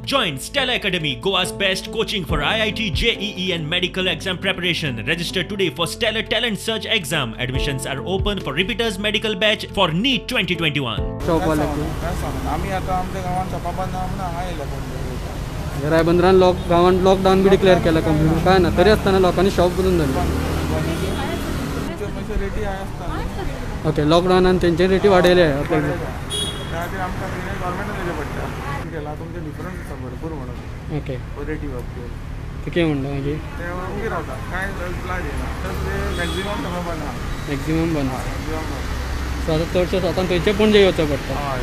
Join Stellar Academy, Goa's best coaching for IIT, JEE and medical exam preparation. Register today for Stellar Talent Search exam. Admissions are open for repeaters medical batch for NEET 2021. काय सांगना, आमी आतां आमच्या गांवांत शॉपां बंद आहा म्हणून हांगा येयले पणजे. रायबंदरान गांवांत लॉकडावन बी डिक्लेअर केला कंप्लीट, काय ना तरी आसतना लोकांनी शॉप बंद दवरले. मातशे रेटी हाय आसता. ओके, लॉकडावनान तेंचे रेटी वाडयले. त्या खातीर आमकां कितें गव्हर्मेंटान दिवचें पडटा. केला तुमचे डिफरन्स आसा भरपूर म्हणून. ओके, रेटी बाबतीत कितें म्हणटा मागीर ते ओगी रावता, कांय प्लान येना. तशें मॅक्झिमम शॉपां बंद आहा. मॅक्झिमम बंद आहा. सो आतां चडशें स्वता थंयचे पणजे येवचें पडटा. हय,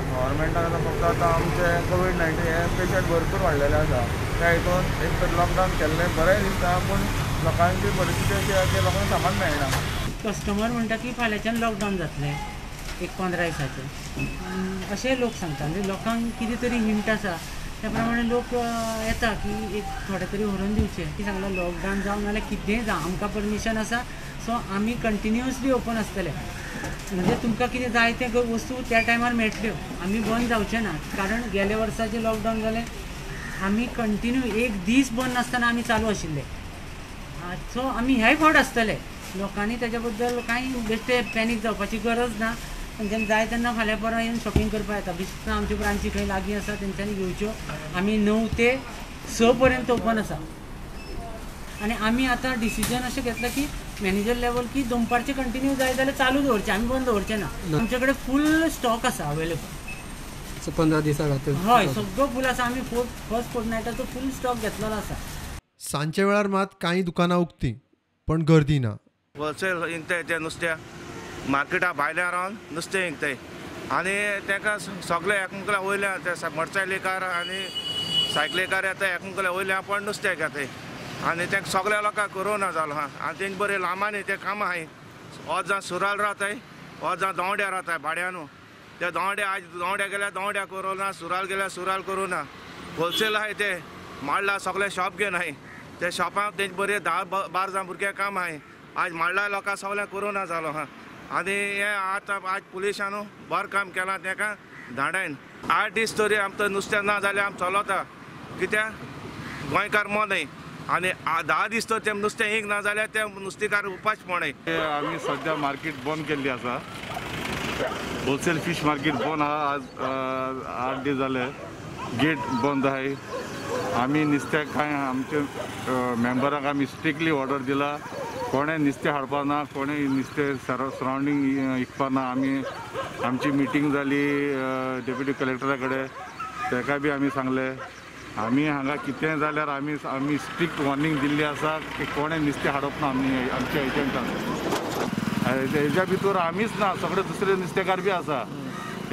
गव्हर्मेंटान आतां फक्त आतां आमचे कोवीड-19 हे पेशंट भरपूर वाडलेले आसा. त्या हितून एक तर लॉकडावन केल्लें बरें दिसता, पूण लोकांची परिस्थिती अशी आसा की लोकांक सामान मेळना. कस्टमर म्हणटा की फाल्यांच्यान लॉकडावन जातलें एक 15 दिसाचें, अशें लोक सांगता. म्हणजे लोकांक कितें तरी हिंट आसा त्या प्रमाणे लोक येता की एक थोडे तरी व्हरून दिवचे. ती सांगलां लॉकडावन जावं नाल्यार कितेंय जावं, आमकां परमिशन आसा, सो आमी कंटिन्युअसली ओपन आसतले. म्हणजे तुमकां कितें जाय तें वस्तू त्या टायमार मेळटल्यो, आमी बंद जावचे ना. कारण गेल्या वर्सा जें लॉकडावन जालें आमी कंटिन्यू एक दीस बंद नासतना आमी चालू आशिल्ले. सो आमी ह्याय फावट आसतले. लोकांनी तेज्या बद्दल कांय बेश्टे पॅनीक जावपाची गरज ना. तेंच्यांनी जाय तेन्ना फाल्यां परवां येवन शॉपिंग करपाक येता. बेश्टें आमच्यो ब्रांची खंय लागीं आसा तेंच्यांनी घेवच्यो. आमी 9 ते 6 पर्यंत ओपन आसा. आनी आमी आतां डिसिजन अशें घेतलां की मॅनेजर लेवल की दनपारचें कंटिन्यू जाय जाल्यार चालू दवरचें, आमी बंद दवरचें ना. आमचे कडेन फूल स्टॉक आसा अवेलेबल. 15 दिसां खातीर हय, सगळो फूल आसा. आमी फर्स्ट फोर्टनायटाचो फूल स्टॉक घेतलेलो आसा. सांजच्या वेळार मात कांय दुकानां उक्ती, पण गर्दी ना. होलसेल विकताय ते नुस्त्या मार्केटा भायल्या रावन नुस्तें विकताय आनी तांकां सगळे एकमेकां वयल्या ते मोटरसायकलीकार आनी सायकलीकार येता एकमेकां वयल्या पण नुस्तें घेताय आनी तांकां सगळ्या लोकांक कोरोना जालो आहा आनी तेंचे बरें लांबांनी ते कामां आहाय. अर्द जाण सुराल रावताय, अर्द जाण दोंवड्या रावताय भाड्यानू. ते दोंवड्या आज दोंवड्या गेल्यार दोंवड्या कोरोना, सुराल गेल्यार सुराल कोरोना. होलसेल आहाय ते माडला सगळे शॉप घेवन आहाय. ते शॉपांत तेंचे बरें 10-12 जाण भुरग्यां काम आहाय. आज माडला लोकांक सगळ्यांक कोरोना जालो आहा आनी हें आतां आज पुलिसांनी बरें काम केलां तांकां धाडायन. 8 दीस तरी आमकां नुस्तें ना जाल्यार आमी चलता, कित्याक गोंयकार मोन आनी 10 दीस तर ते नुस्तें एक ना जाल्यार ते नुस्तेकार उपास पडय. आमी सद्या मार्केट बंद केल्ली आसा. होलसेल फीश मार्केट बंद आहा. आज 8 दीस जाले गेट बंद आहा. आमी नुस्त्याक कांय आमचे मेंबरांक आमी स्ट्रिक्टली ऑर्डर दिला, कोणें नुस्तें हाडपा ना, कोणें नुस्तें सरावंडींग विकपा ना. आमी आमची मिटींग जाली डेप्युटी कलेक्टरा कडेन, ताका बी आमी सांगलें आमी हांगा कितेंय जाल्यार आमी आमी स्ट्रिक्ट वॉर्निंग दिल्ली आसा की कोणें नुस्तें हाडप ना. आमी आमच्या एजंटान हेज्या भितर आमीच ना, सगळे दुसरे नुस्तेकार बी आसा.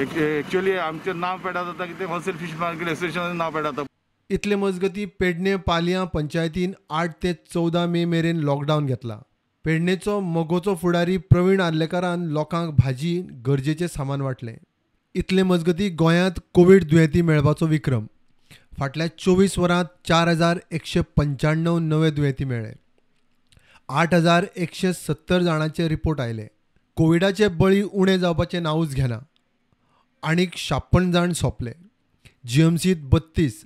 एक्चुअली आमचें नांव पेडा जाता कितें होलसेल फीश मार्केट एसोसिएशनाचें नांव पेडा जाता. इतले मजगती पेडणे पालयां पंचायतीन 8 ते 14 मे मेरेन लॉकडावन घेतला. पेडणेचो मगोचो फुडारी प्रवीण आर्लेकारान लोकांक भाजी गरजेचें सामान वांटलें. इतले मजगती गोंयांत कोवीड दुयेंती मेळपाचो विक्रम. फाटल्या 24 वरांत 4195 नवे दुयेंती मेळ्ळे. 8170 जाणांचे रिपोर्ट आयले. कोविडाचे बळी उणे जावपाचें नांवूच घेना. आनीक 56 जाण सोंपले. जीएमसींत 32,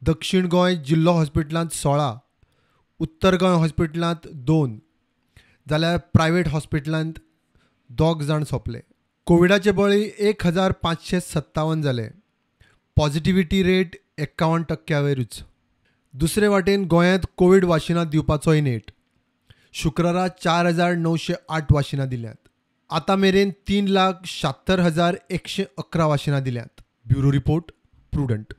दक्षिण गोंय जिल्लो हॉस्पिटलांत 16, उत्तर गोंय हॉस्पिटलांत 2 जाल्यार प्रायव्हेट हॉस्पिटलांत 2 जाण सोंपले. कोविडाचे बळी 1557 जाले. Positivity rate 51% वयरूच. दुसरे वाटेन गोंयांत कोवीड वाशिनां दिवपाचोय नेट. शुक्रारा 4908 वाशिनां दिल्यांत. आतां मेरेन 3,76,111 वाशिनां दिल्यांत. Bureau report, Prudent.